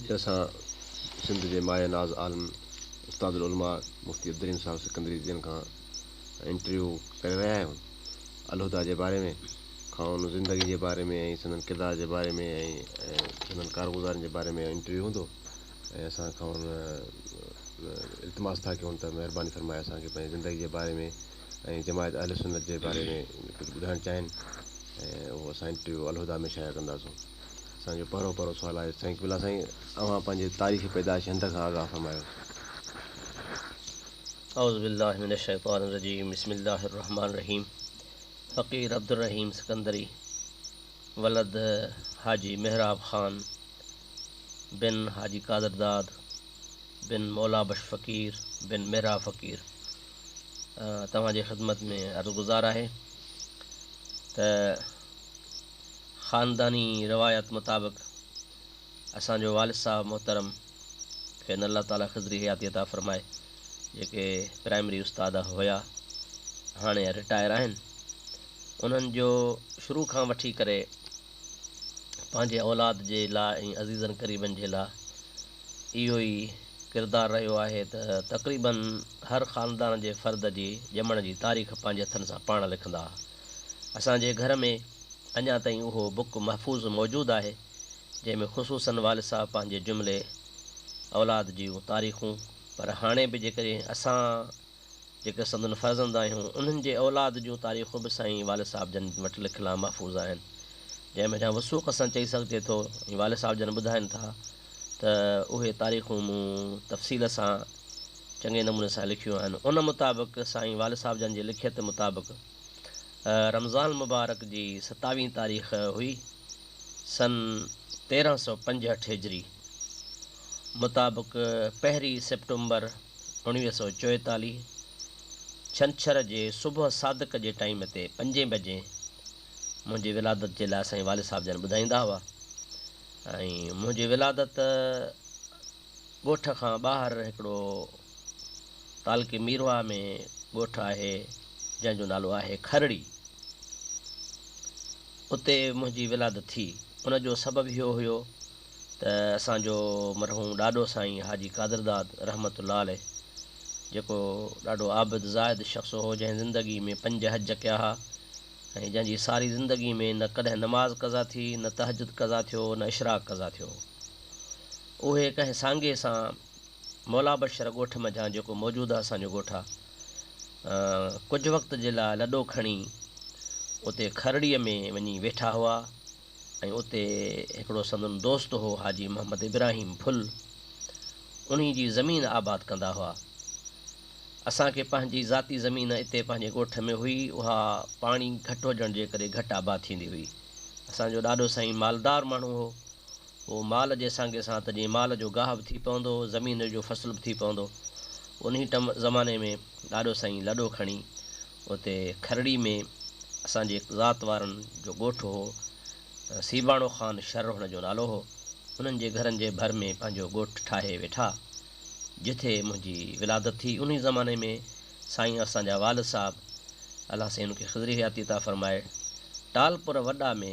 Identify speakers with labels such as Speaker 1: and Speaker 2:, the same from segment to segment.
Speaker 1: اڄ اسان سنڌ جي مايه ناز عالم استاد العلماء مفتي عبدالرحيم صاحب سڪندري جن کان انٽرويو ڪري رهيا آهيون الهديٰ جي باري ۾ کانئن زندگي جي باري ۾ ۽ سندن ڪردار جي باري ۾ ۽ سندن ڪارگذارين جي باري ۾ انٽرويو هوندو ۽ اسان کانئن التماس ٿا ڪيون ته مهرباني فرمائي اسان کي پنهنجي زندگي جي باري ۾ ۽ جماعت اهل سنت جي باري ۾ ڪجهه ٻڌائڻ چاهين ۽ اهو اسان انٽرويو الهديٰ ۾ شايع ڪنداسون. اسان جو پهريون پهريون سوال آهي سائين قبلا سائين اوهان پنهنجي تاريخ پيدائش هنڌ کان آگاهه فرمايو.
Speaker 2: اعوذ بالله من الشيطان الرجيم بسم الله الرحمن الرحيم فقير عبدالرحيم سڪندري ولد حاجي محراب خان بن حاجي قادر داد بن مولا بخش فقير بن محراب فقير توهان جي خدمت ۾ عرض گذار آهي ته خانداني روايت مطابق اسان جو والد صاحب محترم کين الله تعالي خضري حياتي عطا فرمائي جيڪي پرائمري استاد هيا هاڻي رٽائر آهن انهن جو شروع کان وٺي ڪري پنهنجي اولاد جي لاء ۽ عزيزن قريبن جي لاء اهو ئي ڪردار رهيو آهي ته تقريبن هر خاندان جي فرد جي ڄمڻ جي تاريخ پنهنجي هٿن سان پاڻ لکندا ها. اسان جي گهر ۾ اڃا تائين اهو بڪ محفوظ موجود آهي، جنهن ۾ خصوصاً والد صاحب پنهنجي جملي اولاد جون تاريخون، پر هاڻي به جيڪڏهن اسان جيڪي سندن فرزند آهيون، انهن جي اولاد جون تاريخون به سائين والد صاحب جن وٽ لکيل محفوظ آهن، جنهن منجهان وثوق سان چئي سگهجي ٿو ۽ والد صاحب جن ٻڌائن ٿا ته اهي تاريخون مون تفصيل سان چڱي نموني سان لکيون آهن، ان مطابق سائين والد صاحب جن جي لکيت مطابق. رمضان المبارڪ جي ستاويهين تاريخ هئي، سن 1365 هجري مطابق پهرين سيپٽمبر 1944 ڇنڇر جي صبح صادق جي ٽائيم تي پنجين بجي منهنجي ولادت جي لاء سائين والد صاحب جن ٻڌائيندا هئا ۽ منهنجي ولادت ڳوٺ کان ٻاهر هڪڙو تعلقي ميرواهه ۾ ڳوٺ آهي جنهن جو نالو آهي کرڙي. اتي منهنجي ولادت ٿي. ان جو سبب اهو هيو ته اسان جو مرحوم ڏاڏو سائين حاجي قادر داد رحمة الله عليه جيڪو ڏاڍو عابد زاهد شخص هو جنهن زندگي ۾ پنج حج ڪيا ها ۽ جنهن جي ساري زندگي ۾ نه ڪڏهن نماز قضا ٿي نه تهجد قضا ٿيو نه اشراق قضا ٿيو. اهي ڪنهن سانگي سان مولا بشر ڳوٺ منجهان جيڪو موجوده اسان جو ڳوٺ آ، ڪجهه وقت جي لاء لڏو کڻي اتي کرڙيء ۾ وڃي ويٺا هئا ۽ اتي هڪڙو سندن دوست هو حاجي محمد ابراهيم ڦل، انهي جي زمين آباد ڪندا هئا. اسان کي پنهنجي ذاتي زمين اتي پنهنجي ڳوٺ ۾ هئي، اها پاڻي گهٽ هجڻ جي ڪري گهٽ آباد ٿيندي هئي. اسان جو ڏاڏو سائين مالدار ماڻهو هو. پوء مال جي سانگي سان ته جيئن مال جو گاهه به ٿي پوندو، زمين جو فصل به ٿي پوندو. انهي ٽم زماني ۾ ڏاڏو سائين لڏو کڻي اتي کرڙي ۾ اسان جي ذات وارن جو ڳوٺ هو، سيباڻو خان شر هن جو نالو هو، انهن جي گهرن جي ڀر ۾ پنهنجو ڳوٺ ٺاهي ويٺا، جٿي منهنجي ولادت ٿي. انهي زماني ۾ سائين اسان جا والد صاحب الله سائين انهن کي خضري حياتي عطا فرمائي، ٽالپر وڏا ۾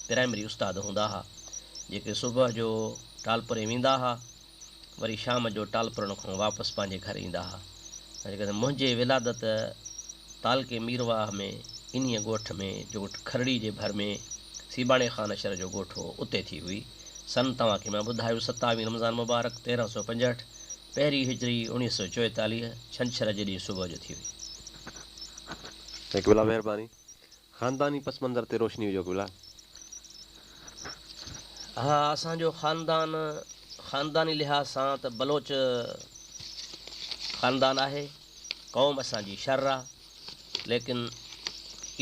Speaker 2: پرائمري استاد هوندا ها، جيڪي صبح جو ٽالپرين ويندا ها، وري شام جو ٽالپرن کان واپس پنهنجي گهر ايندا ها. جيڪڏهن منهنجي ولادت تعلقي ميرواهه ۾ انهيء ڳوٺ ۾ جو ڳوٺ کرڙي جي ڀر ۾ سيباڻي خان شھر جو ڳوٺ هو، اتي ٿي هئي. سن توهان کي مان ٻڌايو ستاويهين رمضان مبارڪ 1365، پهرين هجري 1944، ڇنڇر جي ڏينهن صبح جو ٿي هئي.
Speaker 1: سائين قبلا مهرباني. خانداني پس منظر تي روشني وجهو قبلا.
Speaker 2: ها اسان جو خاندان خانداني لحاظ سان ته بلوچ خاندان آهي، قوم اسان جي شر آ، ليڪن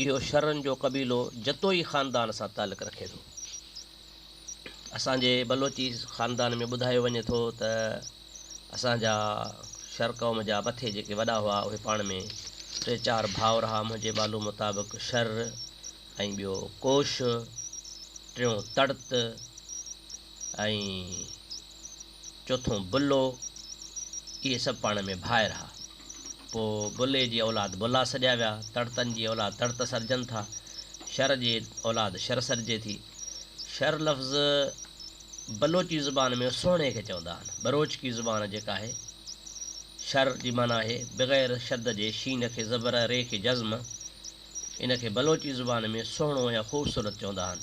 Speaker 2: اهو شرن جو قبيلو جتوئي خاندان سان تعلق رکي ٿو. اسان جي بلوچي خاندان ۾ ٻڌايو وڃي ٿو ته اسان جا شر قوم جا مٿي جيڪي وڏا هئا اهي پاڻ ۾ ٽي چار ڀائر ها منهنجي معلوم مطابق شر ۽ ٻيو ڪوش ٽيون تڙت ۽ چوٿون بلو اهي سڀ پاڻ ۾ ڀائر ها. پوء بلي جي اولاد بلا سڏيا ويا، تڙتن جي اولاد تڙت سڏجن ٿا، شر جي اولاد شر سڏجي ٿي. شر لفظ بلوچي زبان ۾ سهڻي کي چوندا آهن. ٻروچڪي زبان جيڪا آهي، شر جي معنيٰ آهي بغير شد جي شين کي زبر، ري کي جزم، ان کي بلوچي زبان ۾ سهڻو يا خوبصورت چوندا آهن.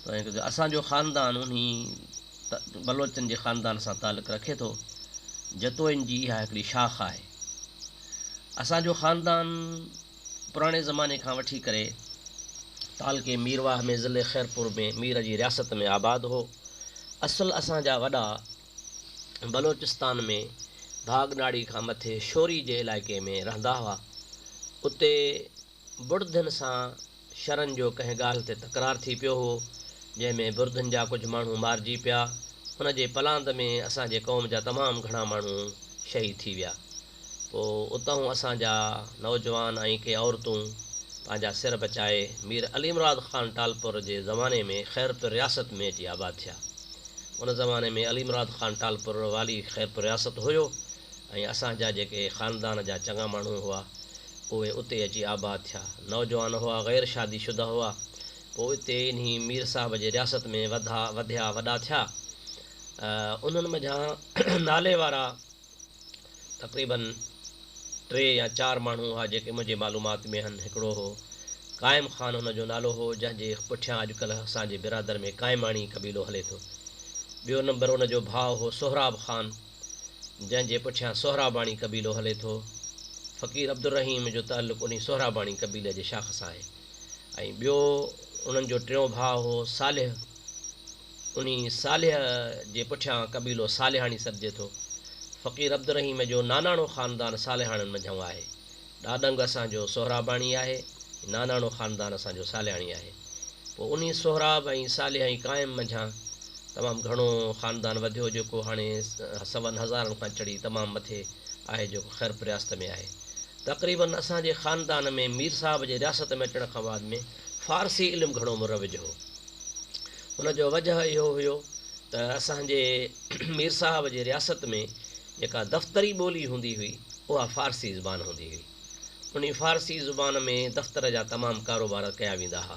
Speaker 2: ته اسان جو خاندان انهي بلوچن جي خاندان سان تعلق رکي ٿو. جتوئين جي اها هڪڙي شاخ آهي. اسان جو خاندان پراڻي زماني کان وٺي ڪري تعلقي ميرواهه ۾ ضلعي خيرپور ۾ مير جي رياست ۾ آباد هو. اصل اسان جا وڏا بلوچستان ۾ ڀاڳناڙي کان مٿي شوري جي علائقي ۾ رهندا هئا. اتي بڙڌين سان شرن جو ڪنهن ڳالهه تي تڪرار ٿي پيو هو، جنهن ۾ برڌين جا ڪجهه ماڻهو مارجي پيا. ان جي پلاند ۾ اسان جي قوم جا تمام گهڻا ماڻهو شهيد ٿي ويا. پوء اتهون اسان جا نوجوان ۽ ڪي عورتون پنهنجا سر بچائي مير علي مراد خان ٽالپر جي زماني ۾ خيرپور رياست ۾ اچي آباد ٿيا. ان زماني ۾ علي مراد خان ٽالپر والي خيرپور رياست هيو ۽ اسان جا جيڪي خاندان جا چڱا ماڻهو هئا، اهي اتي اچي آباد ٿيا. نوجوان هئا، غير شادي شده هئا. پوء اتي انهي مير صاحب جي رياست ۾ وڌا، وڌيا، وڏا ٿيا. انهن منجهان نالي وارا تقريباً ٽي يا چار ماڻهو هئا، جيڪي منهنجي معلومات ۾ هن. هڪڙو هو قائم خان هن جو نالو هو، جنهن جي پٺيان اڄڪلهه اسان جي برادر ۾ قائماڻي قبيلو هلي ٿو. ٻيو نمبر ان جو ڀاء هو سهراب خان، جنهن جي پٺيان سهراباڻي قبيلو هلي ٿو. فقير عبدالرحيم جو تعلق انهي سهراباڻي قبيلي جي شاخ سان آهي ۽ ٻيو انهن جو ٽيون ڀاء هو صالح، انهي صالح جي پٺيان قبيلو صالحاڻي سڏجي ٿو. فقير عبدالرحيم جو ناناڻو خاندان صالحاڻين منجهئون آهي. ڏاڏنگ اسان جو سهراباڻي آهي، ناناڻو خاندان اسان جو صالحاڻي آهي. پوء انهي سهراب ۽ صالح ۽ قائم منجهان تمام گهڻو خاندان وڌيو جيڪو هاڻي سون هزارن کان چڙهي تمام مٿي آهي جيڪو خيرپور رياست ۾ آهي. تقريباً اسان جي خاندان ۾ مير صاحب جي رياست ۾ اچڻ کان بعد ۾ فارسي علم گهڻو مروج هو. ان جو وجهه اهو هيو ته اسان جي مير صاحب جي رياست ۾ جيڪا دفتري ٻولي هوندي هئي اها فارسي زبان هوندي هئي. انهي فارسي زبان ۾ دفتر جا تمام ڪاروبار ڪيا ويندا ها.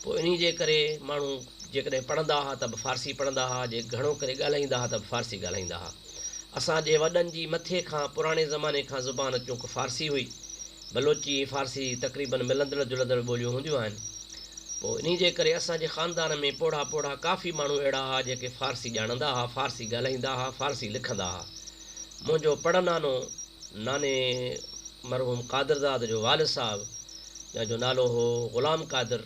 Speaker 2: پوء انهي جي ڪري ماڻهو جيڪڏهن پڙهندا ها ته به فارسي پڙهندا ها، جي گهڻو ڪري ڳالهائيندا ها ته به فارسي ڳالهائيندا ها. اسان جي وڏن جي مٿي کان پراڻي زماني کان زبان چونڪ فارسي هئي. بلوچي ۽ فارسي تقريباً ملندڙ جلندڙ ٻوليون هونديون آهن. پوء انهي جي ڪري اسان جي خاندان ۾ پوڙها پوڙها ڪافي ماڻهو اهڙا ها جيڪي فارسي ڄاڻندا ها، فارسي ڳالهائيندا ها، فارسي لکندا ها. منهنجو پڙنانو ناني مرحوم قادرداد جو والد صاحب جنهن جو نالو هو غلام قادر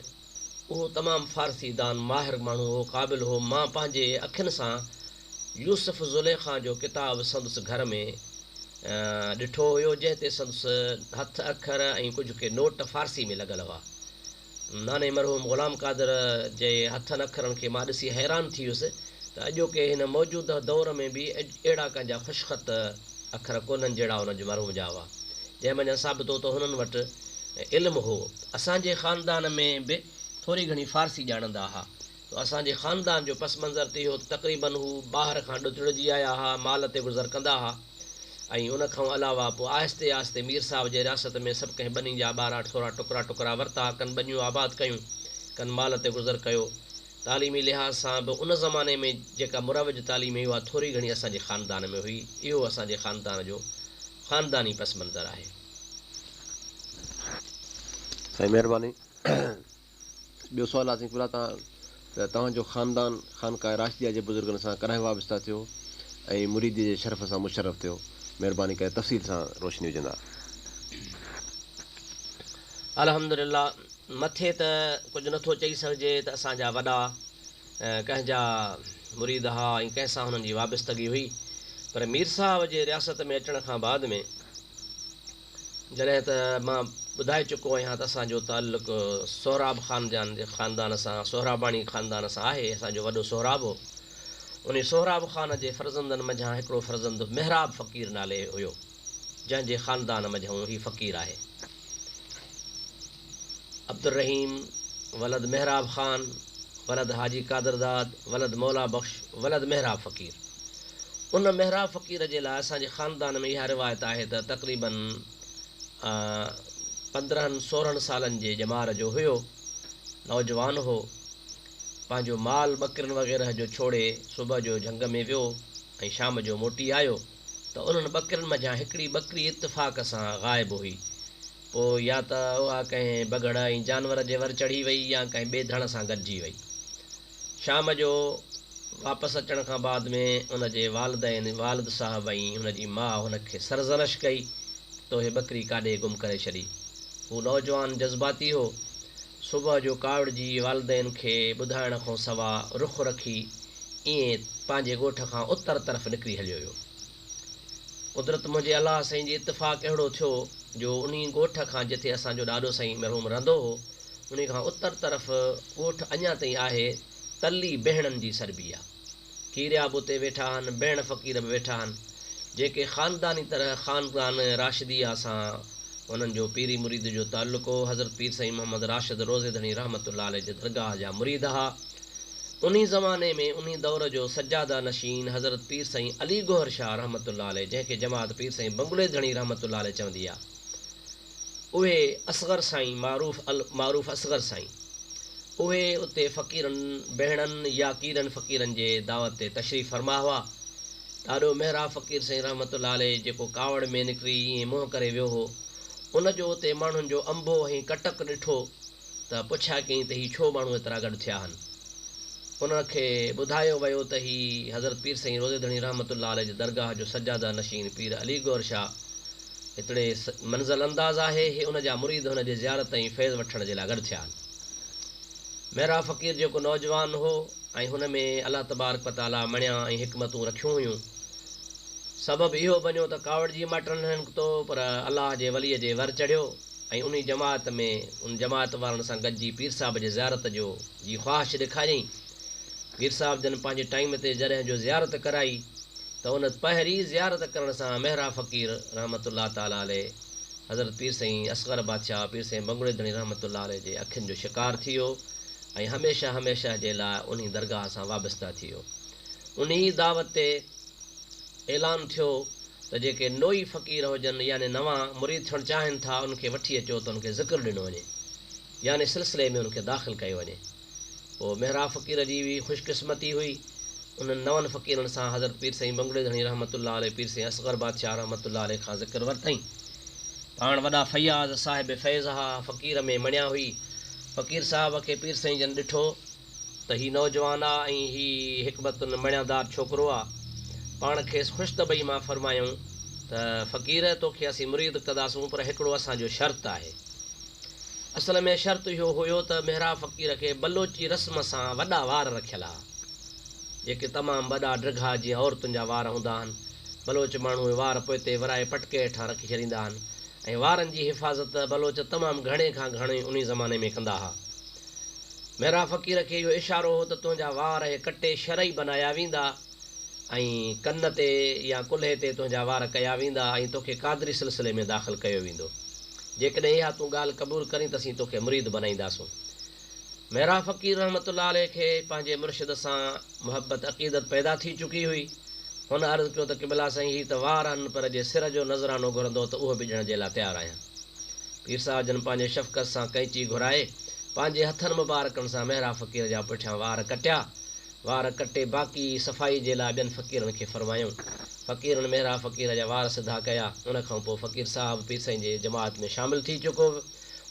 Speaker 2: اهو تمام فارسي دان ماهر ماڻهو هو، قابل هو. مان پنهنجي اکين سان يوسف زليخا جو ڪتاب سندس گهر ۾ ڏٺو هيو جنهن تي سندس هٿ اکر ۽ ڪجهه ڪي نوٽ فارسي ۾ لڳل هئا. ناني مرحوم غلام قادر جي هٿن اکرن کي مان ڏسي حيران ٿي ويس ته اڄوڪي هن موجوده دور ۾ به اهڙا ڪنهن جا خوشخط اکر ڪونهن جهڙا هن مرحوم جا هئا. جنهن منجهان ثابت هو ته هنن وٽ علم هو. اسان جي خاندان ۾ به ٿوري گهڻي فارسي ڄاڻندا ها. ته اسان جي خاندان جو پس منظر ته اهو ته تقريباً هو ٻاهر کان ڏتڙجي آيا ها، مال تي گذر ڪندا ها ۽ ان کان علاوه پوء آهستي آهستي مير صاحب جي رياست ۾ سڀ ڪنهن ٻني جا ٻارا ٿورا ٽڪرا ٽڪرا ورتا، ڪن ٻنيون آباد ڪيون، ڪن مال تي گذر ڪيو. تعليمي لحاظ سان به ان زماني ۾ جيڪا مروج تعليم هئي اها ٿوري گهڻي اسان جي خاندان ۾ هئي. اهو اسان جي خاندان جو خانداني پس منظر آهي.
Speaker 1: سائين مهرباني. ٻيو سوال آ سائين قبلا تان ته توهان جو خاندان خانقاه راشديه جي بزرگن سان ڪڏهن وابسته ٿيو ۽ مريدي جي شرف سان مشرف ٿيو مهرباني ڪري تفصيل سان روشني وجهندا.
Speaker 2: الحمدلله مٿي ته ڪجهه نٿو چئي سگهجي ته اسان جا وڏا ڪنهن جا مريد ها ۽ ڪنهن سان هنن جي وابستگي هئي پر مير صاحب جي رياست ۾ اچڻ کان بعد ۾ جڏهن ته مان ٻڌائي چڪو آهيان ته اسان جو تعلق سهراب خاندان جي خاندان سان، سهراباڻي خاندان سان آهي. اسان جو وڏو سهراب هو. انهي سهراب خان جي فرزندن منجهان هڪڙو فرزند محراب فقير نالي هيو، جنهن جي خاندان منجهئون هي فقير آهي. عبدالرحيم ولد محراب خان ولد حاجي قادر داد ولد مولا بخش ولد محراب فقير. ان محراب فقير جي لاء اسان جي خاندان ۾ اها روايت آهي ته تقريباً 15 16 سالن جي ڄمار جو هيو، نوجوان هو. پنهنجو مال ٻڪرين وغيره جو ڇوڙي صبح جو جهنگ ۾ ويو ۽ شام جو موٽي آيو ته انهن ٻڪرين منجهان هڪڙي ٻڪري اتفاق سان غائب هئي. پوء يا ته اها ڪنهن بگهڙ ۽ جانور جي ور چڙهي وئي يا ڪنهن ٻئي ڌڻ سان گڏجي وئي. شام جو واپس اچڻ کان بعد ۾ ان جي والدين، والد صاحب ۽ هن جي ماء هن کي سرزنش ڪئي ته تو هي ٻڪري ڪاڏي گم ڪري ڇڏي. هو نوجوان جذباتي هو. صبح جو ڪاوڙجي والدين کي ٻڌائڻ کان سوا رخ رکي ائين پنهنجي ڳوٺ کان اتر طرف نڪري هليو ويو. قدرت منهنجي الله سائين جي اتفاق اهڙو ٿيو جو انهي ڳوٺ کان جتي اسان جو ڏاڏو سائين مرحوم رهندو هو، انهي کان اتر طرف ڳوٺ اڃا تائين آهي، تلي بهڻن جي سڏبي آ. ڪيريا به اتي ويٺا آهن، بهڻ فقير به ويٺا آهن، جيڪي خانداني طرح خاندان راشديه سان انهن جو پيري مريد جو تعلق هو، حضرت پير سائين محمد راشد روضي ڌڻي رحمة الله عليه جي درگاهه جا مريد ها. انهي زماني ۾ انهي دور جو سجاده نشين حضرت پير سائين علي گوهر شاهه رحمة الله عليه جنهن کي جماعت پير سائين بنگلي ڌڻي رحمة الله عليه چوندي آ اهي اصغر سائين معروف المعروف اصغر سائين اهي اتي فقيرن بهڻن يا ڪيرن فقيرن جي دعوت تي تشريف فرما هئا. ڏاڏو محراب فقير سائين رحمة الله عليه جيڪو ڪاوڙ ۾ نڪري ائين منهن ڪري ويو هو ان جو اتي ماڻهن جو انبوهه ۽ ڪٽڪ ڏٺو ته پڇا ڪيائين ته هي ڇو ماڻهو ايترا گڏ ٿيا آهن؟ انهن کي ٻڌايو ويو ته هي حضرت پير سائين روضي ڌڻي رحمة الله عليه جي درگاهه جو سجاده نشين پير علي گوهر شاهه هتڙي منزل انداز آهي، هي ان جا مريد هن جي زيارت ۽ فيض وٺڻ جي لاء گڏ ٿيا آهن. محراب فقير جيڪو نوجوان هو ۽ هن ۾ الله تبارڪ و تعاليٰ مڻيا ۽ حڪمتون رکيون هيون، سبب اهو بنيو ته ڪاوڙجي مائٽن نه نڪتو پر الله جي وليء جي ور چڙهيو. ۽ انهي جماعت ۾ ان جماعت وارن سان گڏجي پير صاحب جي زيارت جو جي خواهش ڏيکاريائين. پير صاحب جن پنهنجي ٽائيم تي جڏهن جو زيارت ڪرائي ته ان پهرين زيارت ڪرڻ سان محراب فقير رحمة الله تعالٰي عليه حضرت پير سائين اصغر بادشاهه پير سائين بنگڙي ڌڻي رحمة الله عليه جي اکين جو شڪار ٿي ويو ۽ هميشه هميشه جي لاء انهي درگاهه سان وابسته ٿي ويو. انهي دعوت تي اعلان ٿيو ته جيڪي نوئي فقير هجن يعني نوان مريد ٿيڻ چاهين ٿا انهن کي وٺي اچو ته انهن کي ذڪر ڏنو وڃي يعني سلسلي ۾ انهن کي داخل ڪيو وڃي. پوء محراب فقير جي به خوش قسمتي هئي انهن نون فقيرن سان حضرت پير سائين بنگڙي ڌڻي رحمة الله عليه پير سائين اصغر بادشاهه رحمة الله عليه کان ذڪر ورتائين. پاڻ وڏا فياض صاحب فيض ها فقير ۾ مڻيا هئي. فقير صاحب کي پير سائين جن ڏٺو. ته هي نوجوان آ ۽ هي حڪمتن مڻيادار ڇوڪرو آ. پاڻ کيس خوش طبعي مان فرمايائون ته فقير توکي اسين مريد ڪنداسون پر هڪڙو اسان جو شرط آهي. اصل ۾ شرط اهو هيو ته محراب فقير کي بلوچي رسم سان وڏا وار رکيل ها. جيڪي تمام وڏا ڊگها جيئن عورتن جا وار هوندا آهن. بلوچ ماڻهو اهي وار پوئتي ورائي پٽڪي هيٺان رکي ڇڏيندا آهن ۽ وارن جي حفاظت بلوچ تمام گهڻي کان گهڻي انهي زماني ۾ ڪندا ها. محراب فقير کي اهو اشارو هو ته تنهنجا وار اهي ڪٽي شرعي بنايا ويندا ۽ ڪن تي يا ڪلهي تي تنهنجا وار ڪيا ويندا ۽ توکي قادري سلسلي ۾ داخل ڪيو ويندو. جيڪڏهن اها تون ڳالهه قبول ڪرين ته اسين توکي مريد بنائينداسون. محراب فقير رحمة الله عليه کي پنهنجي مرشد سان محبت عقيدت پيدا ٿي چڪي هئي. هن عرض ڪيو ته قبلا سائين هي ته وار آهن پر جي سر جو نذرانو گهرندو ته اهو به ڏيڻ جي لاء تيار آهيان. پير صاحب جن پنهنجي شفقت سان قينچي گهرائي، پنهنجي هٿن مبارڪن سان محراب فقير جا پٺيان وار ڪٽيا. وار ڪٽي باقي صفائي جي لاء ٻين فقيرن کي فرمايائون. فقيرن محراب فقير جا وار سڌا ڪيا. ان کان پوء فقير صاحب پير سائين جي جماعت ۾ شامل ٿي چڪو.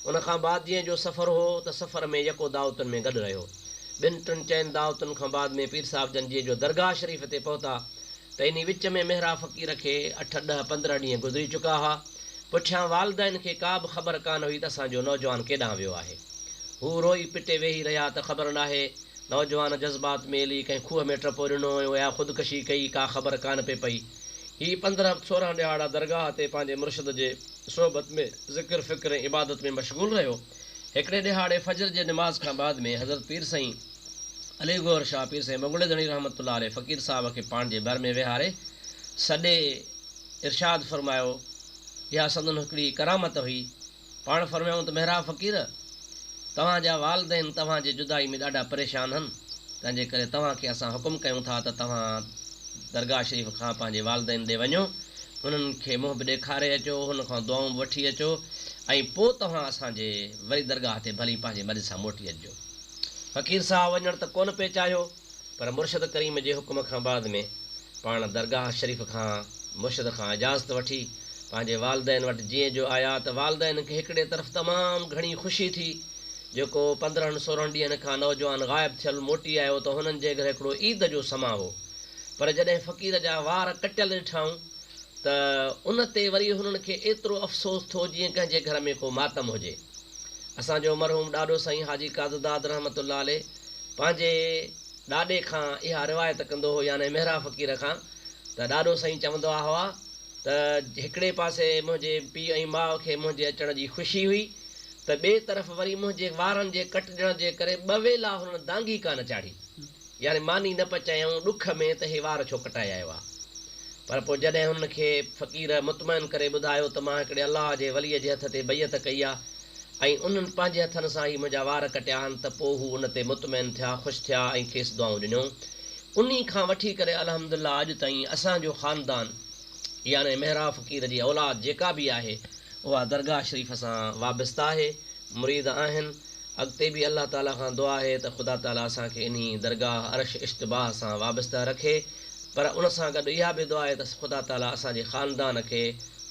Speaker 2: ان کان بعد جيئن جو سفر هو ته سفر ۾ يڪو دعوتن ۾ گڏ رهيو. ٻن ٽن چئن دعوتن کان بعد ۾ پير صاحب جن جيئن جو درگاهه شريف تي پهتا ته انهي وچ ۾ محراب فقير کي اٺ ڏهه 15 ڏينهن گذري چڪا ها. پٺيان والدين کي ڪا به خبر ڪانه هئي ته اسان جو نوجوان ڪيڏانهن ويو آهي. هو روئي پٽي ويهي رهيا ته خبر ناهي نوجوان جذبات ۾ الي ڪنهن کوهه ۾ ٽپو ڏنو يا خودڪشي ڪئي ڪا خبر ڪانه پئي پئي. هي 15 16 ڏهاڙا درگاهه تي پنهنجي مرشد جي صحبت ۾ ذڪر فڪر ۽ عبادت ۾ مشغول رهيو. هڪڙي ڏهاڙي فجر جي نماز کان بعد ۾ حضرت پير سائين علي گوهر شاهه پير سائين بنگڙي ڌڻي رحمة الله عليه فقير صاحب کي پاڻ جي ڀر ۾ ويهاري سڏي ارشاد فرمايو، اها سندن هڪڙي ڪرامت هئي. پاڻ فرمايائون ته محراب فقير! توهان جا والدين توهان جي جدائي ۾ ڏاڍا پريشان هن، تنهنجي ڪري توهان کي اسان حڪم ڪيون ٿا ته توهان درگاهه شريف کان پنهنجي والدين ڏي وڃو، انهن کي منهن به ڏيکاري اچو، هن کان دعائون به وٺي اچو ۽ پوء توهان اسان جي وري درگاهه تي ڀلي پنهنجي مرضي سان موٽي اچجو. فقير صاحب وڃڻ ته ڪونه پئي چاهيو، پر مرشد ڪريم جي حڪم کان بعد ۾ پاڻ درگاهه شريف کان مرشد کان اجازت وٺي پنهنجي والدين وٽ جيئن جو آيا ته والدين کي هڪڙي طرف تمام گهڻي خوشي ٿي جيڪو 15 16 ڏينهن کان نوجوان غائب ٿيل موٽي آيو ته هنن جي گهر هڪڙو عيد جو سما هو پر جڏهن فقير جا وار ڪٽيل ڏٺائون ته ان تي وري هنن کي ايترو افسوس ٿيو جيئن ڪنهن جي گهر ۾ ڪو ماتم هجي. اسان جو مرحوم ڏاڏو سائين حاجي قادرداد رحمة الله عليه پنهنجي ڏاڏي کان اها روايت ڪندو هو يعني مهرا فقير کان ته ڏاڏو سائين چوندا هئا ته هڪڙي پاسي منهنجي پيء ۽ ماء کي منهنجي اچڻ جي خوشي هئي ته ٻئي طرف وري منهنجي وارن جي ڪٽجڻ جي ڪري ٻه ويلا هنن دانگي ڪانه چاڙهي. يعني ماني نه پچايائون ڏک ۾ ته هي وار ڇو ڪٽائي آيو آ. پر پوء جڏهن هنن کي فقير مطمئن ڪري ٻڌايو ته مان هڪڙي الله جي وليء جي هٿ تي بيعت ڪئي آ ۽ انهن پنهنجي هٿن سان هي منهنجا وار ڪٽيا آهن ته پوء هو ان تي مطمئن ٿيا، خوش ٿيا ۽ کيس دعائون ڏنيون. انهي کان وٺي ڪري الحمدلله اڄ تائين اسان جو خاندان يعني مهرا فقير جي اولاد جيڪا به آهي اها درگاهه شريف سان وابسته آهي. مريد آهن، اڳتي به الله تعالي کان دعا آهي ته خدا تعالي اسان کي انهي درگاهه عرش اشتباه سان وابسته رکي پر ان سان گڏ اها به دعا آهي ته خدا تعالي اسان جي خاندان کي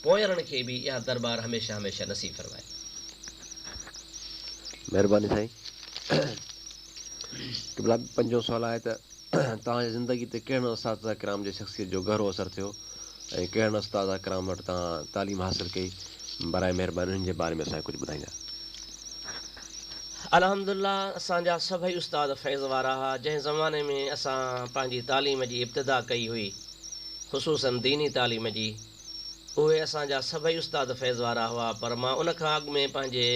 Speaker 2: پوئرن کي به اها درٻار هميشه هميشه نصيب فرمائي.
Speaker 1: مهرباني سائين. قبلا پنجون سوال آهي ته توهان جي زندگي تي ڪهڙن اساتذه ڪرام جي شخصيت جو گهرو اثر ٿيو ۽ ڪهڙن اساتذه ڪرام وٽ توهان تعليم حاصل ڪئي برائي مهرباني انهن جي باري ۾ اسان کي ڪجهه ٻڌائيندا.
Speaker 2: الحمدلله اسان جا سڀئي استاد فيض وارا ها جنهن زماني ۾ اسان پنهنجي تعليم جي ابتدا ڪئي هئي خصوصا ديني تعليم جي اهي اسان جا سڀئي استاد فيض وارا هئا پر مان ان کان اڳ ۾ پنهنجي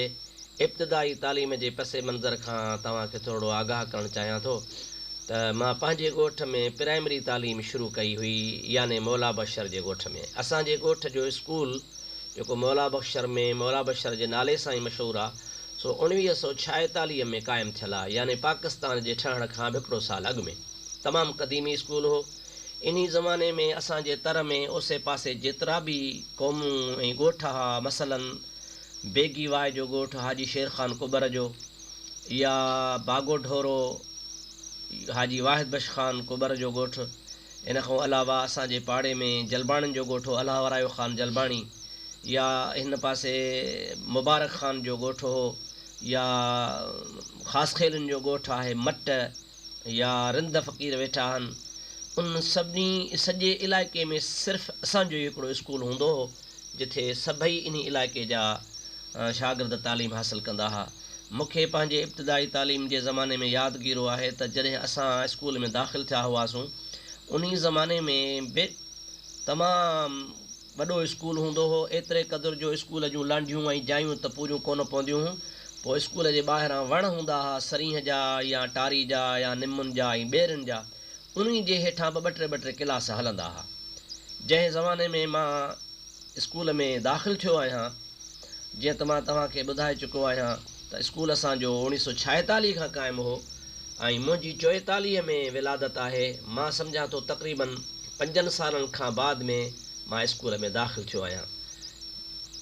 Speaker 2: ابتدائي تعليم جي پس منظر کان توهان کي ٿورڙو آگاهه ڪرڻ چاهيان ٿو ته مان پنهنجي ڳوٺ ۾ پرائمري تعليم شروع ڪئي هئي يعني مولا بخش شر جي ڳوٺ ۾ اسان جي ڳوٺ جو اسڪول جيڪو مولا بخش شر ۾ مولا بخش شر جي نالي سان ئي مشهور آ سو 1946 ۾ قائم ٿيل آ يعني پاڪستان جي ٺهڻ کان به هڪڙو سال اڳ ۾ تمام قديمي اسڪول هو انهي زماني ۾ اسان جي تر ۾ اوسي پاسي جيترا به قومون ۽ ڳوٺ ها مثلاً بيگي واء جو ڳوٺ حاجي شير خان ڪٻر جو يا باگو ڍورو حاجي واحد بخش خان ڪٻر جو ڳوٺ ان کان علاوه اسان جي پاڙي ۾ جلباڻين جو ڳوٺ هو الهه ورايو خان جلباڻي يا هن پاسي مبارڪ خان جو ڳوٺ هو يا خاصخيلين جو ڳوٺ آهي مٽ يا رند فقير ويٺا آهن ان سڀني سڄي علائقي ۾ صرف اسان جو ئي هڪڙو اسڪول هوندو هو جتي سڀئي انهي علائقي جا شاگرد تعليم حاصل ڪندا ها. مون کي پنهنجي ابتدائي تعليم جي زماني ۾ يادگيرو آهي ته جڏهن اسان اسڪول ۾ داخل ٿيا هئاسون انهي زماني ۾ به تمام وڏو اسڪول هوندو هو ايتري قدر جو اسڪول جون لانڍيون ۽ جايون ته پوريون ڪونه پونديون هيون پوء اسڪول جي ٻاهران وڻ هوندا ها سرينهن جا يا ٽاري جا يا نمن جا ۽ ٻيرين جا انهي جي هيٺان به ٻه ٽي ٻه ٽي ڪلاس هلندا ها. جنهن زماني ۾ مان اسڪول ۾ داخل ٿيو آهيان، جيئن ته مان توهان کي ٻڌائي چڪو آهيان ته اسڪول اسان جو 1946 کان قائم هو ۽ منهنجي 44 ۾ ولادت آهي، مان سمجهان ٿو تقريباً پنجن سالن کان بعد ۾ مان اسڪول ۾ داخل ٿيو آهيان.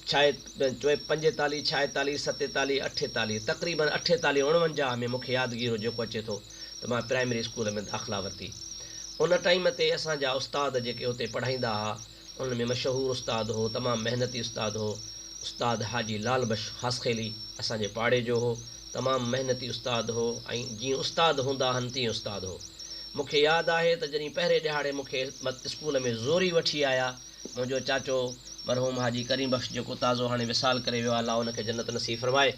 Speaker 2: 45، 46، 47، 48، تقريباً 48، 49 ۾ مون کي يادگيرو جيڪو اچي ٿو ته مان پرائمري اسڪول ۾ داخلا ورتي. ان ٽائيم تي اسان جا استاد جيڪي اتي پڙهائيندا ها، انهن ۾ مشهور استاد هو، تمام محنتي استاد هو، استاد حاجي لال بخش خاصخيلي اسان جي پاڙي جو هو، تمام محنتي استاد هو ۽ جيئن استاد هوندا آهن تيئن استاد هو. مون کي ياد آهي ته جڏهن پهرين ڏهاڙي مون کي اسڪول ۾ زوري وٺي آيا، منهنجو چاچو مرحوم حاجي ڪريم بخش جيڪو تازو هاڻي وصال ڪري ويو آهي الله ان کي جنت نصيب فرمائي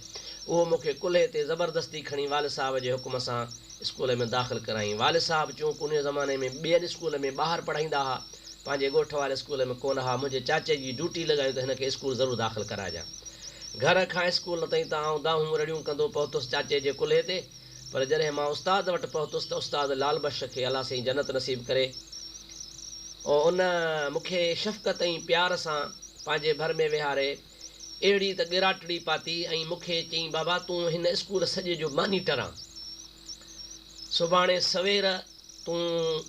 Speaker 2: اهو مون کي ڪلهي تي زبردستي کڻي والد صاحب جي حڪم سان اسڪول ۾ داخل ڪرايائين والد صاحب چونڪ انهي زماني ۾ ٻين اسڪول ۾ ٻاهر پڙهائيندا ها پنهنجي ڳوٺ واري اسڪول ۾ ڪونه ها منهنجي چاچي جي ڊيوٽي لڳايون ته هن کي اسڪول ضرور داخل ڪرائجان گهر کان اسڪول تائين ته آئون دانهون رڙيون ڪندو پهتس چاچي جي ڪلهي تي پر جڏهن مان استاد وٽ پهتس ته استاد لال بخش کي الله سائين جنت نصيب ڪري ان مون کي شفقت ۽ پيار سان پنهنجي ڀر ۾ ويهاري اهڙي ته ڳراٽڙي پاتي ۽ مون کي چيائين بابا تون هن اسڪول سڄي جو مانيٽر آن سڀاڻي سوير تون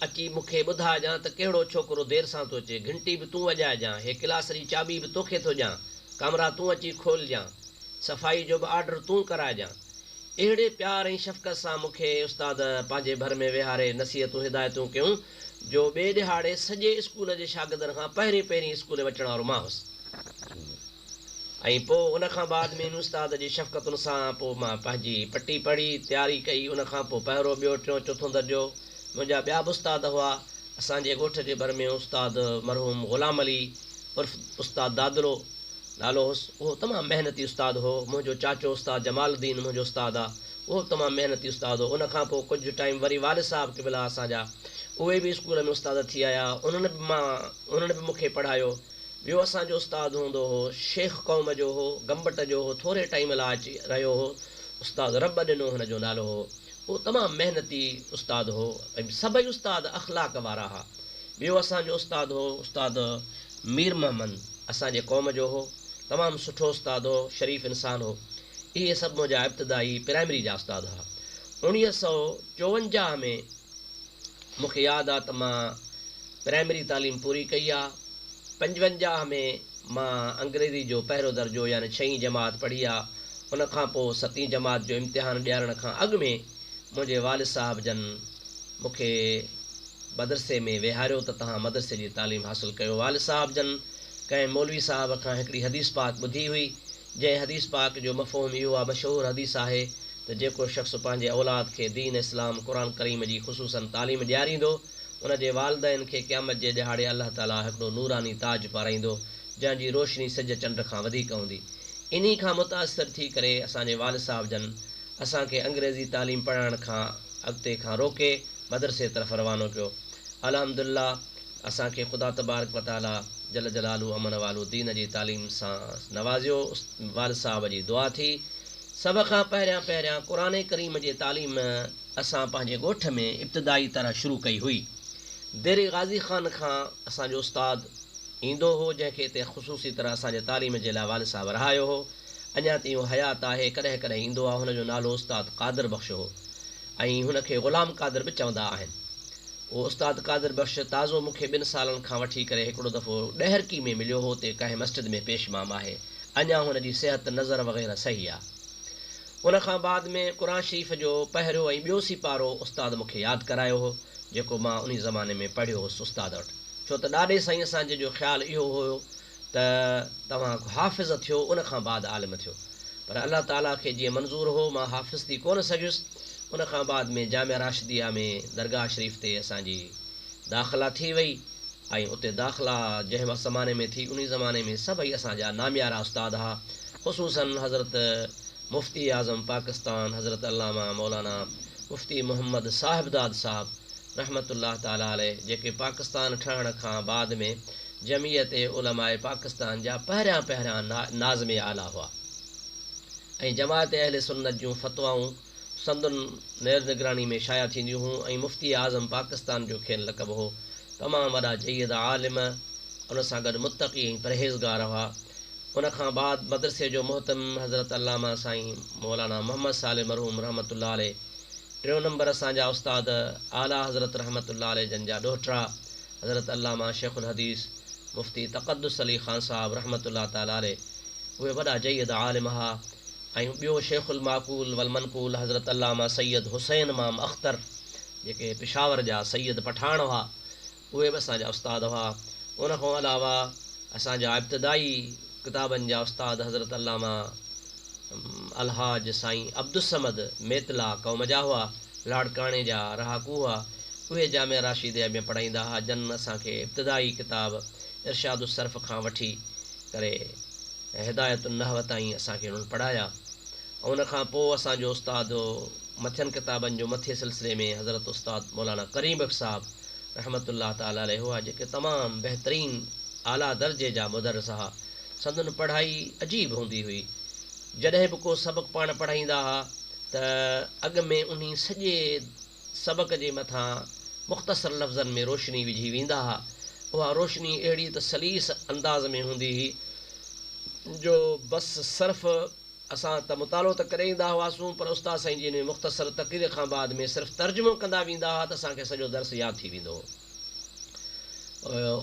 Speaker 2: اچي مون کي ٻڌائجان ته ڪهڙو ڇوڪرو دير سان ٿو اچي گهنٽي به تون وڄائجان هي ڪلاس جي چاٻي به توکي ٿو ڏيان ڪمرا تون اچي کولجان صفائي جو به آرڊر تون ڪرائجان. اهڙي پيار ۽ شفقت سان مون کي استاد پنهنجي ڀر ۾ ويهاري نصيحتون هدايتون ڪيون جو ٻئي ڏهاڙي سڄي اسڪول جي شاگردن کان پهرين پهرين اسڪول ۾ اچڻ وارو مان هوس. ۽ پوء ان کان بعد ۾ ان استاد جي شفقتن سان پوء مان پنهنجي پٽي پڙهي تياري ڪئي. ان کان پوء پهريون ٻيو ٽيون چوٿون درجو. منهنجا ٻيا به استاد هئا. اسان جي ڳوٺ جي ڀر ۾ استاد مرحوم غلام علي عرف استاد دادلو نالو هوس. اهو تمام محنتي استاد هو. منهنجو چاچو استاد جمال الدين منهنجو استاد آ. اهو به تمام محنتي استاد هو. ان کان پوء ڪجهه ٽائيم وري والد صاحب قبلا اسان جا اهي به اسڪول ۾ استاد ٿي آيا. انهن به مان انهن به مون کي پڙهايو. ٻيو اسان جو استاد هوندو هو، شيخ قوم جو هو، گمبٽ جو هو، ٿوري ٽائيم لاء اچي رهيو هو، استاد رب ڏنو هن جو نالو هو. اهو تمام محنتي استاد هو ۽ سڀئي استاد اخلاق وارا ها. ٻيو اسان جو استاد هو استاد مير محمد اسان جي قوم جو هو، تمام سٺو استاد هو، شريف انسان هو. اهي سڀ منهنجا ابتدائي پرائمري جا استاد ها. 1954 ۾ مون کي ياد آ ته مان پرائمري تعليم پوري ڪئي آ. 55 ۾ مان انگريزي جو پهريون درجو يعني ڇهين جماعت پڙهي آ. ان کان پوء ستين جماعت جو امتحان ڏيارڻ کان اڳ ۾ منهنجي والد صاحب جن مون کي مدرسي ۾ ويهاريو ته توهان مدرسي جي تعليم حاصل ڪيو. والد صاحب جن ڪنهن مولوي صاحب کان هڪڙي حديث پاڪ ٻڌي هئي، جنهن حديث پاڪ جو مفهوم اهو آ مشهور حديث آهي ته جيڪو شخص پنهنجي اولاد کي دين اسلام قرآن ڪريم جي خصوصاً تعليم ڏياريندو ان جي والدين کي قيامت جي ڏهاڙي الله تعاليٰ هڪڙو نوراني تاج پارائيندو جنهن جي روشني سج چنڊ کان وڌيڪ هوندي. انهي کان متاثر ٿي ڪري اسان جي والد صاحب جن اسان کي انگريزي تعليم پڙهائڻ کان اڳتي کان روڪي مدرسي طرف روانو ڪيو. الحمدلله اسان کي خدا تبارڪ و تعاليٰ جل جلاله امن والو دين جي تعليم سان نوازيو. والد صاحب جي دعا ٿي. سڀ کان پهريان پهريان قرآن ڪريم جي تعليم اسان پنهنجي ڳوٺ ۾ ابتدائي طرح شروع ڪئي هئي. ديري غازي خان کان اسان جو استاد ايندو هو جنهن کي اتي خصوصي طرح اسان جي تعليم جي لاء والد صاحب رهايو هو. اڃا تائين اهو حيات آهي ڪڏهن ڪڏهن ايندو آهي هن جو نالو استاد قادر بخش هو ۽ هن کي غلام قادر به چوندا آهن. اهو استاد قادر بخش تازو مون کي ٻن سالن کان وٺي ڪري هڪڙو دفعو ڏهرڪي ۾ مليو هو اتي ڪنهن مسجد ۾ پيش امام آهي. اڃا هن جي صحت نظر وغيره صحيح آ. ان کان بعد ۾ قرآن شريف جو پهريو ۽ ٻيو سيپارو استاد مون کي ياد ڪرايو هو، جيڪو مان انهي زماني ۾ پڙهيو هوس استاد وٽ. ڇو ته ڏاڏي سائين اسان جي جو خيال اهو هيو ته توهان حافظ ٿيو ان کان بعد عالم ٿيو. پر الله تعاليٰ کي جيئن منظور هو مان حافظ ٿي ڪونه سگهيس. ان کان بعد ۾ جامعه راشديه ۾ درگاهه شريف تي اسان جي داخلا ٿي وئي. ۽ اتي داخلا جنهن زماني ۾ ٿي انهي زماني ۾ سڀئي اسان جا ناميارا استاد ها خصوصاً حضرت مفتي اعظم پاڪستان حضرت علامه مولانا مفتي محمد صاحبداد صاحب رحمة الله تعالٰي عليه جيڪي پاڪستان ٺهڻ کان بعد ۾ جمعيت علماء پاڪستان جا پهريان پهريان ناظم اعليٰ هئا ۽ جماعت اهل سنت جون فتوائون سندن نير نگراني ۾ شايع ٿينديون هيون ۽ مفتي اعظم پاڪستان جو کين لقب هو. تمام وڏا جيد عالم ان سان گڏ متقي ۽ پرهيزگار هئا. ان کان بعد مدرسي جو مهتمم حضرت علامه سائين مولانا محمد صالح مرحوم رحمة الله عليه، ٽيون نمبر اسان جا استاد اعليٰ حضرت رحمة الله عليه جن جا ڏوهٽا حضرت علامه شيخ الحديث مفتي تقدس علي خان صاحب رحمة الله تعالٰي عليه اهي وڏا جيد عالم ها. ۽ ٻيو شيخ المعقول والمنقول حضرت علامه سيد حسين امام اختر جيڪي پشاور جا سيد پٺاڻ هئا اهي به اسان جا استاد هئا. ان کان علاوه اسان جا ابتدائي ڪتابن جا استاد حضرت علامه الحاج سائين عبدالصمد ميتلا قوم جا هئا، لاڙڪاڻي جا رهاڪو هئا، اهي جامعه راشديه ۾ پڙهائيندا هئا جن اسان کي ابتدائي ڪتاب ارشاد الصرف کان وٺي ڪري هدايت النحو تائين اسان کي انهن پڙهايا ۽ ان کان پوء اسان جو استاد مٿين ڪتابن جو مٿين سلسلي ۾ حضرت استاد مولانا ڪريم بخش صاحب رحمة الله تعالٰي عليه هئا جيڪي تمام بهترين اعليٰ درجي جا مدرس ها سندن پڙهائي عجيب هوندي هئي جڏهن به ڪو سبق پاڻ پڙهائيندا ها ته اڳ ۾ انهي سڄي سبق جي مٿان مختصر لفظن ۾ روشني وجهي ويندا ها. اها روشني اهڙي ته سليس انداز ۾ هوندي هئي جو بس صرف اسان ته مطالعو ته ڪري ايندا هئاسون پر استاد سائين جي انهي مختصر تقرير کان بعد ۾ صرف ترجمو ڪندا ويندا ها ته اسان کي سڄو درس ياد ٿي ويندو هو.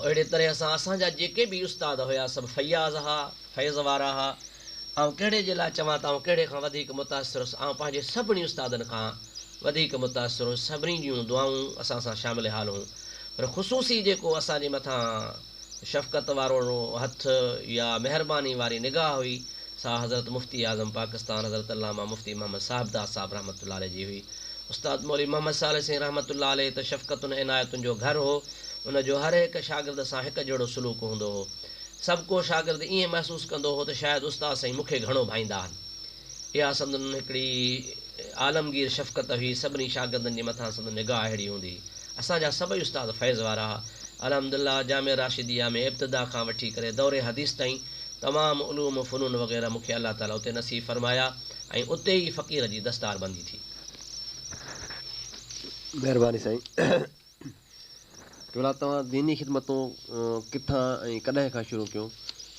Speaker 2: اهڙي طرح سان اسان جا جيڪي به استاد هيا سڀ فياض ها، فيض وارا ها. آئون ڪهڙي جي لاء چوان ته آئون ڪهڙي کان وڌيڪ متاثر هوس، آئون پنهنجي سڀني استادن کان وڌيڪ متاثر هوس، سڀني جون دعائون اسان سان شامل حال هيون، پر خصوصي جيڪو اسان جي مٿان شفقت وارو هٿ يا مهرباني واري نگاهه هئي، سا حضرت مفتي اعظم پاڪستان حضرت علامه مفتي محمد صاحبداد صاحب رحمة الله عليه جي هئي. استاد مولوي محمد صالح سائين رحمة الله عليه ته شفقتن ۽ عنايتن جو گهر هو، ان جو هر هڪ شاگرد سان هڪ جهڙو سلوڪ هوندو هو. سڀ ڪو شاگرد ائين محسوس ڪندو هو ته شايد استاد سائين مون کي گهڻو ڀائيندا آهن. اها سندن هڪڙي عالمگير شفقت هئي، سڀني شاگردن جي مٿان سندن نگاهه اهڙي هوندي هئي. اسان جا سڀئي استاد فيض وارا ها. الحمدلله جامعه راشديه ۾ ابتدا کان وٺي ڪري دور حديث تائين تمام علوم و فنون وغيره مون کي الله تعاليٰ اتي نصيب فرمايا ۽ اتي ئي فقير جي دستار بندي ٿي.
Speaker 1: مهرباني سائين. قبلا توهان ديني خدمتون ڪٿان ۽ ڪڏهن کان شروع ڪيون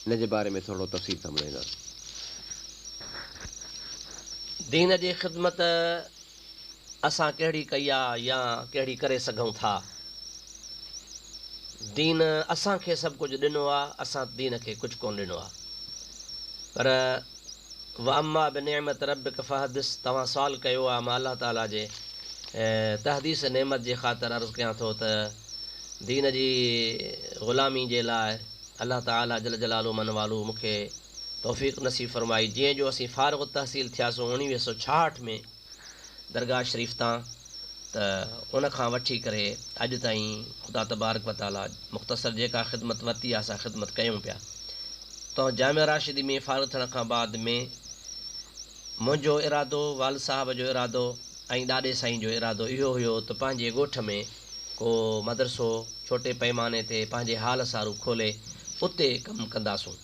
Speaker 1: ان جي باري ۾ ٿورڙو تفصيل سان ٻڌائيندا.
Speaker 2: دين جي خدمت اسان ڪهڙي ڪئي آ يا ڪهڙي ڪري سگهون ٿا. دين اسان کي سڀ ڪجهه ڏنو آ اسان دين کي ڪجهه ڪونه ڏنو آ پر واما بنعمت ربک فحدث توهان سوال ڪيو آ مان الله تعالي جي تحديث نعمت جي خاطر عرض ڪيان ٿو ته دين جي غلامي جي لاء الله تعالي جل جلاله من والوه مون کي توفيق نصيب فرمائي جيئن جو اسين فارغ التحصيل ٿياسون 1966 ۾ درگاهه شريف تان ته ان کان وٺي ڪري اڄ تائين خدا تبارڪ و تعالي مختصر جيڪا خدمت ورتي آهي سا خدمت ڪيون پيا ته جامعه راشدي ۾ فارغ ٿيڻ کان بعد ۾ منهنجو ارادو، والد صاحب جو ارادو ۽ ڏاڏي سائين جو ارادو اهو هيو ته پنهنجي ڳوٺ ۾ ڪو مدرسو ڇوٽي پئماني تي پنهنجي حال سارو کولي اتي ڪم ڪنداسون.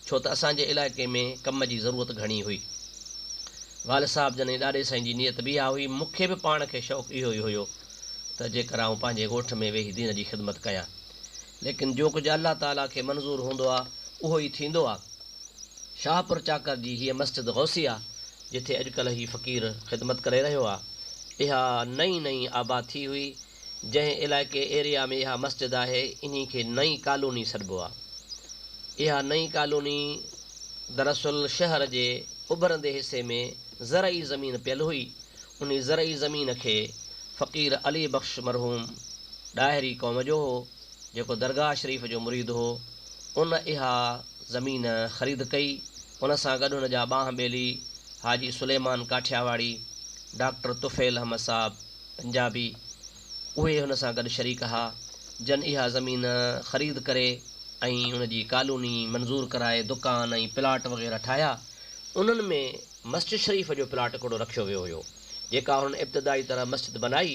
Speaker 2: ڇو ته اسان جي علائقي ۾ ڪم جي ضرورت گهڻي هئي. والد صاحب جن ۽ ڏاڏي سائين جي نيت به اها هئي. مون کي به پاڻ کي شوق اهو ئي هيو ته جيڪر آئون پنهنجي ڳوٺ ۾ ويهي دين جي خدمت ڪيان. ليڪن جو ڪجهه الله تعاليٰ کي منظور هوندو آ، اهو ئي ٿيندو آ. شاهپور چاڪر جي هيء مسجد غوثيه، جتي اڄڪلهه هي فقير خدمت ڪري رهيو آ، اها نئين نئين آباد ٿي هئي. جنهن علائقي، ايريا، ۾ اها مسجد آهي، انهي کي نئين ڪالوني سڏبو آ. اها نئين ڪالوني دراصل شهر جي اڀرندي حصي ۾ زرعي زمين پيل هئي. انهي زرعي زمين کي فقير علي بخش مرحوم ڏاهري قوم جو هو، جيڪو درگاهه شريف جو مريد هو، ان اها زمين خريد ڪئي. ان سان گڏ هن جا ٻانهن ٻيلي حاجي سليمان ڪاٺياواڙي، ڊاڪٽر طفيل احمد صاحب پنجابي، اهي هن سان گڏ شريڪ ها، جن اها زمين خريد ڪري ۽ ان جي ڪالوني منظور ڪرائي دڪان ۽ پلاٽ وغيره ٺاهيا. انهن ۾ مسجد شريف جو پلاٽ هڪڙو رکيو ويو هيو، جيڪا هنن ابتدائي طرح مسجد بنائي.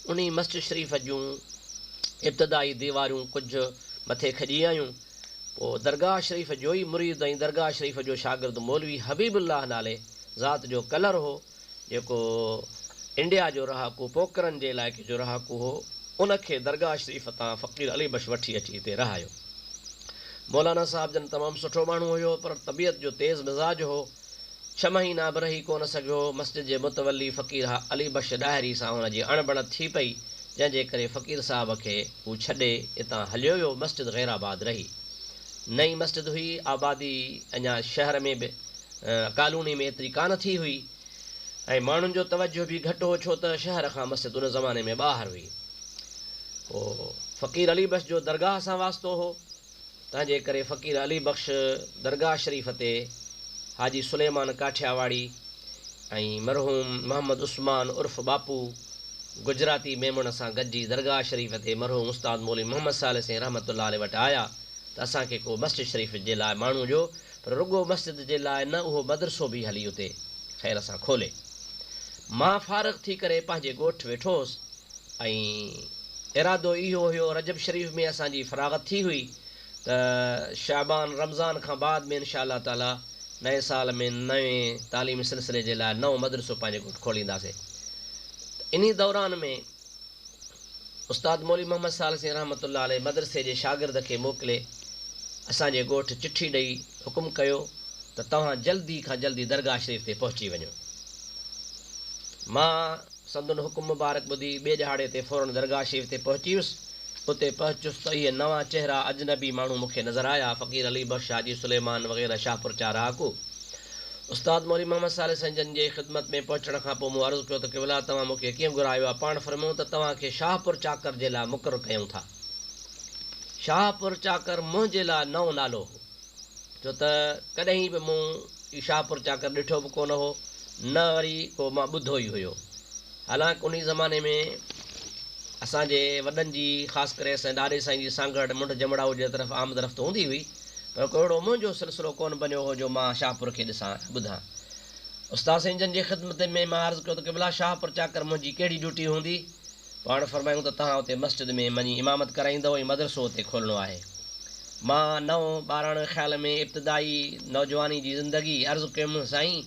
Speaker 2: انهي مسجد شريف جون ابتدائي ديواريون ڪجهه مٿي کڄي آيون. پوء درگاهه شريف جو ئي مريد ۽ درگاهه شريف جو شاگرد مولوي حبيب الله نالي ذات جو ڪلر هو، جيڪو انڊيا جو رهاڪو پوڪرن جي علائقي جو رهاڪو هو، ان کي درگاهه شريف تان فقير علي بخش وٺي اچي هتي رهايو. مولانا صاحب جن تمام سٺو ماڻهو هيو، پر طبيعت جو تيز مزاج هو. ڇهه مهينا به رهي ڪونه سگهيو. مسجد جي متولي فقير علي بخش ڏاهري سان هن جي اڻبڻت ٿي پئي، جنهن جي ڪري فقير صاحب کي هو ڇڏي اتان هليو ويو. مسجد غير آباد رهي. نئين مسجد هئي، آبادي اڃا شهر ۾ به ڪالوني ۾ ايتري ڪانه ٿي هئي ۽ ماڻهن جو توجهه به گهٽ هو، ڇو ته شهر کان مسجد ان زماني ۾ ٻاهر هئي. پوء فقير علي بخش جو درگاهه سان واسطو هو، تنهن جي ڪري فقير علي بخش درگاهه شريف تي حاجي سليمان ڪاٺياواڙي ۽ مرحوم محمد عثمان عرف ٻاپو گجراتي ميمڻ سان گڏجي درگاهه شريف تي مرحوم استاد مولوي محمد صالح سائين رحمة الله عليه وٽ آيا ته اسان کي ڪو مسجد شريف جي لاء ماڻهو ڏيو، پر رڳو مسجد جي لاء نه اهو مدرسو به هلي اتي خير سان کولي. مان فارغ ٿي ڪري پنهنجي ڳوٺ ويٺو هوس. ۽ ارادو اهو هيو رجب شريف ۾ اسان جي فراغت ٿي هئي ته شعبان رمضان کان بعد ۾ انشاء الله تعالي نئين سال ۾ نئين تعليمي سلسلي جي لاء نئون مدرسو پنهنجي ڳوٺ کولينداسين ته انهي دوران ۾ استاد مولوي محمد صالح سائين رحمة الله عليه مدرسي جي شاگرد کي موڪلي اسان جي ڳوٺ چٺي ڏئي حڪم ڪيو ته توهان جلدي کان جلدي درگاهه شريف تي پهچي وڃو. مان سندن حڪم مبارڪ ٻڌي ٻئي ڏهاڙي تي فوراً درگاهه شريف تي پهچي ويس. اتي پهچيس ته اهي نوان چهرا اجنبي ماڻهو مون کي نظر آيا، فقير علي بخش، حاجي سليمان وغيره شاهپور جا رهاڪو. استاد مولوي محمد صالح سائين جن جي خدمت ۾ پهچڻ کان پوء مون عرض ڪيو ته قبلا توهان مون کي ڪيئن گهرايو آهي؟ پاڻ فرمايو ته توهان کي شاهپور چاڪر جي لاء مقرر ڪيون ٿا. شاهپور چاڪر منهنجي لاء نئون نالو هو، ڇو ته ڪڏهن به مون شاهپور چاڪر ڏٺو به ڪونه هو، نه وري ڪو مان ٻڌو ئي هيو. حالانڪ انهي زماني ۾ اسان جي وڏن جي خاص ڪري اسان جي ڏاڏي سائين جي سانگهڙ منڍ جمڙائو جي طرف آمد رفت هوندي هئي پر ڪو اهڙو منهنجو سلسلو ڪونه بنيو هو جو مان شاهپور کي ڏسان ۽ ٻڌان. استاد سائين جن جي خدمت ۾ مان عرض ڪيو ته قبلا شاهپور چاڪر منهنجي ڪهڙي ڊيوٽي هوندي؟ پاڻ فرمايائون ته توهان اتي مسجد ۾ وڃي امامت ڪرائيندؤ ۽ مدرسو اتي کولڻو آهي. مان نئون ٻاراڻي خيال ۾ ابتدائي نوجواني جي زندگي عرض ڪيم سائين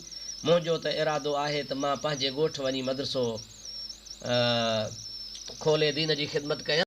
Speaker 2: منهنجو ته ارادو آهي ته مان پنهنجي ڳوٺ وڃي مدرسو کولي دين جي خدمت ڪيان.